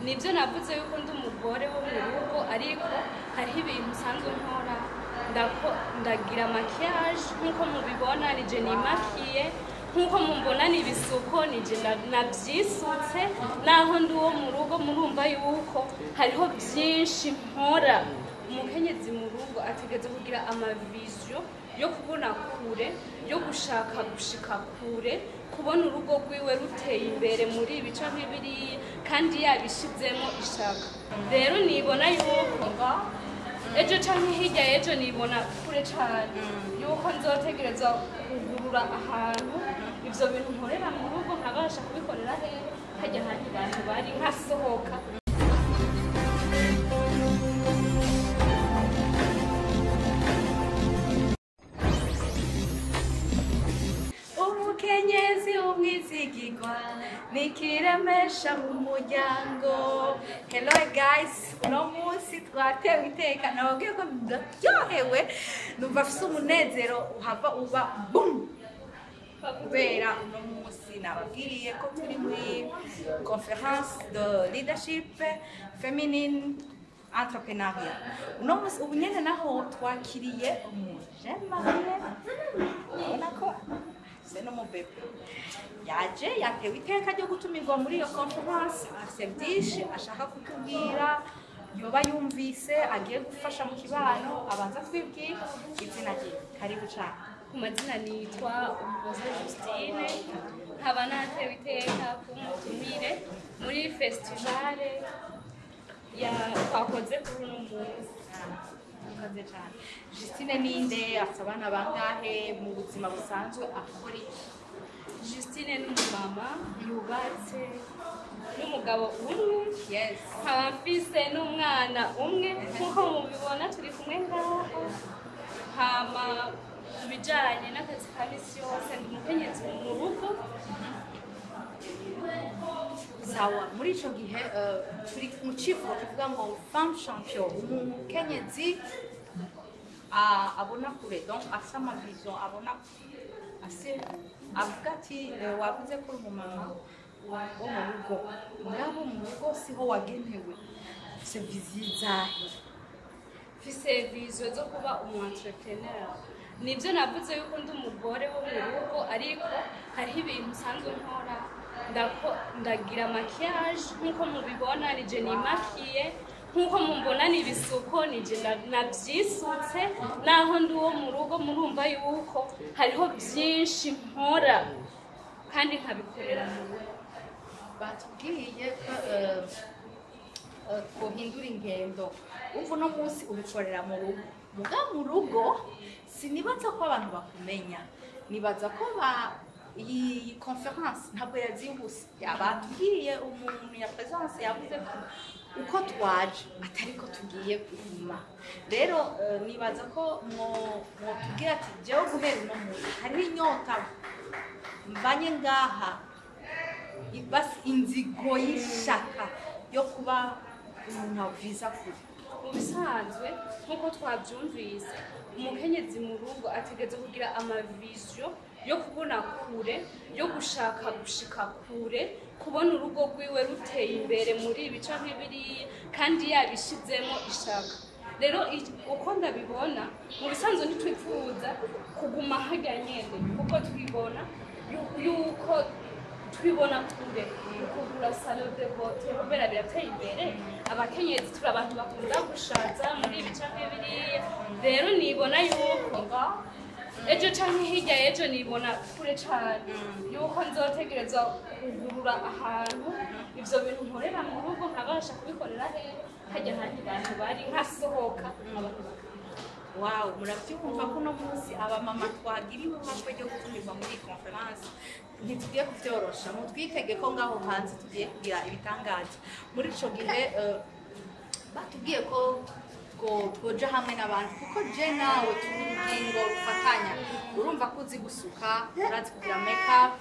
Nibyo navuze yuko ndi umugore wo mu rugo, ariko hariho ibintu usanzwe nkora. Ndagira maquillage nk'uko mubibona, nije nimakiye. Nk'uko mumbona, ni ibisuko, nije navyisutse naho ndi uwo mu rugo. Murumva yuko hariho byinshi nkora. Umukenyezi mu rugo ategereza kugira ama vision yo kubona kure, yo gushaka gushika kure, kubona urugo rwiwe ruteye imbere muri ibi canke biriya, kandi yabishizemo ishaka. Rero nibona yuko ejo canke hirya y'ejo, nibona kure cane yuko nzotegerezwa kugurura ahantu ivyo bintu nkorera mu rugo nkabasha kubikorera hehe? Hajya ahandi bantu bari, nkasohoka. Umukenyezi w'umwizigirwa nikiremesha mu muryango. Hello guys, uno munsi twatewe iteka. Nababwiye ko ndaryohewe, numva afise umunezero uhava uba bum, kubera uno munsi nababwiriye ko turi muri conférence de leadership feminine entrepreneuriat. Uno munsi ubu nyene naho twakiriye umu jeune marié, urabona ko afise n'umubebe. Yaje yatewe iteka ryo gutumirwa muri iyo conférence, afise byinshi ashaka kutubwira yoba yumvise agiye gufasha mu kibano. Abanza twibwira izina ryiwe. Karibu cane. Ku mazina nitwa Umuhoza Justine, nkaba natewe iteka kumutumire muri festival ya twakoze kuri uno munsi. Murakoze cyane. Justine ninde? Afite abana bangahe? Mu buzima busanzwe akora iki? Justine ni umumama yubatse n'umugabo umwe, nkaba mfise n'umwana umwe nk'uko mubibona turi kumwe ngaha. Hama ku bijanye n'akazi ka misi yose, ndi umukenyezi mu rugo. Sawa. Muri ico gihe turi mu civugo kivuga ngo femme champion, umukenyezi abona kure, donc afise ama vision, abona afise, avuga ati wavuze ko uri umumama wo mu rugo, mugabo mu rugo siho wagenewe. Ufise vision izahe? Mfise vision zo kuba umu entrepreneur. Nibyo navuze yuko ndi umugore wo mu rugo, ariko hariho ibintu usanzwe nkora. Ndagira maquillage nk'uko mubibona, nije nimakiye. Nk'uko mumbona, ni ibisuko, nije navyisutse naho ndi uwo mu rugo. Murumva yuko hariho byinshi nkora kandi nkabikorera mu rugo. Batubwiye ko twohindura ingendo. Umva, uno munsi ubikorera mu rugo, muga mu rugo sinibaza ko abantu bakumenya. Nibaza ko ba iyi conférence ntabwo yazihuse. Batubwiye umuntu ya présence yavuze ko uko twaje atari ko tugiye kuguma. Rero nibaza ko mwotubwira ati jewe guhera uno munsi hariho inyota mvanye ngaha, basi inzigo y'ishaka yo kuba umuntu aviza kure. Mu bisanzwe, nk'uko twabyumvise, umukenyezi mu rugo ategereza kugira ama vision yo kubona kure, yo gushaka gushika kure, kubona urugo rwiwe ruteye imbere muri ibi canke biriya, kandi yabishizemo ishaka. Rero uko ndabibona, mu bisanzwe ntitwifuza kuguma harya nyene, kuko twibona yuko twibona kure, kugura salon de beauté, kubera birateye imbere. Abakenyezi turi abantu bakunda gushaza muri ibi canke biriya. Rero nibona yuko ejo canke hirya y'ejo, nibona kure cane yuko nzotegerezwa kugurura ahantu ivyo bintu nkorera mu rugo nkabasha kubikorera hehe? Hajya ahandi bantu bari, nkasohoka, abantu bakamenya. Wow, murabyumva ko uno munsi abamama twagiriwe amahirwe yo gutumirwa muri iyi conférence, ntitugiye kuvyorosha. Mutwitege ko ngaho hanze tugiye kugira ibitangaza. Muri ico gihe batubwiye ko twoja hamwe n'abandi, kuko je nawe turi urugingo rufatanya. Urumva ko uzi gusuka, urazi kugira make up.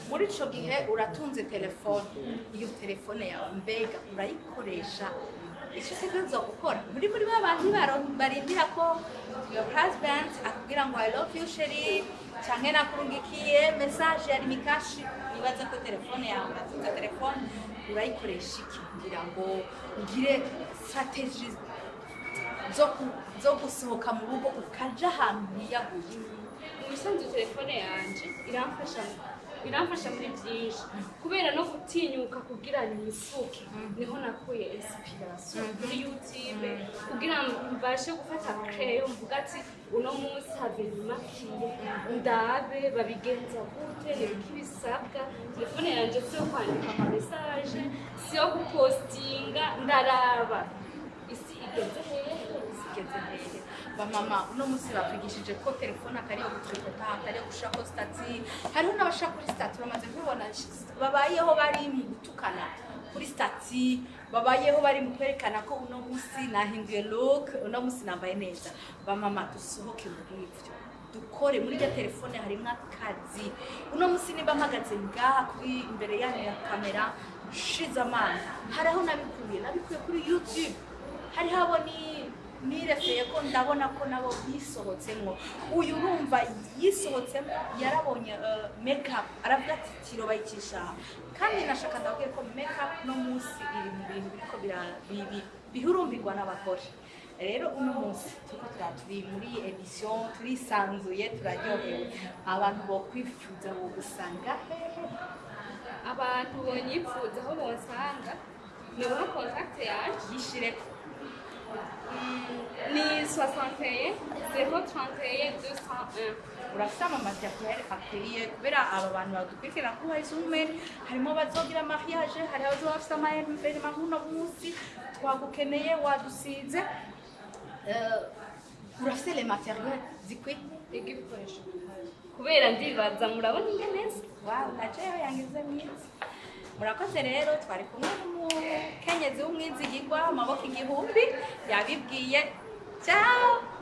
Muri ico gihe uratunze telefone. Iyo telefone yawe mbega urayikoresha icyo utegerezwa gukora? Muri ba bantu barindira ko your husband akubwira ngo "I love you chérie", canke nakurungikiye message ya Lumicash. Nibaza ko Nibaza ko telefone yawe, uratunze telefone, urayikoresha iki kugira ngo ugire stratégie zo gusohoka mu rugo ukaja ahantu hiyaguye? Mu bisanzwe telefone yanje iramfasha muri byinshi, kubera no gutinyuka kugira nisuke niho nakuye inspiration kuri YouTube, kugira mbashe gufata crayon mvuga ati: "Uno munsi have nimakiye, ndabe babigenza gute, nibiki bisabwa." Telefone yanje si yo kwandika ama message, si yo gupostinga, ndaraba isi igeze hehe. Igeze hehe. Bamama, uno munsi batwigishije ko telefone atari iyo gutrikota, atari iyo gushirako statut. Hariho n'abashira kuri statut, bamaze kubibona, babayeho bari mu gutukana kuri statut, babayeho bari mu kwerekana ko uno munsi nahinduye look, uno munsi nambaye neza. Bamama, dusohoke muri ivyo, dukore muri iryo telefone, harimo akazi. Uno munsi niba mpagaze ngaha kuri imbere yanyu ya kamera nshize amanga, hari aho nabikuye kuri YouTube, hariho abo ni nirefeye ko ndabona ko nabo bisohotsemwo. Uyu urumva yisohotsemo, yarabonye makeup, aravuga ati: "Tiro bayicisha aha." Kandi nashaka ndabwiye ko makeup no munsi iri mu bintu biriko bihurumbirwa n'abagore. Rero uno munsi turiko turi muri émission, turisanzuye, turaryohewe. Abantu bokwifuza bogusanga hehe? Abantu bonyipfuza, aho bonsanga, nobaha contact yanje. Yishireko. Ni 61 031 201. Urafite ama matériel akwiye? Kubera aba bantu badukurikirana kuri Wise Women, harimo abazogira mariage, hari abazoba bafite ama événement. Nk'uno munsi twagukeneye, wadusize. Urafite les matériels zikwiye? Ego, ibikoresho bihari, kubera ndibaza murabona ingene neza. Wow, najeyo yangize mwiza. Murakoze. Rero twari kumwe n'umukenyezi w'umwizigirwa, amaboko igihumbi, yabibwiye. Ciao.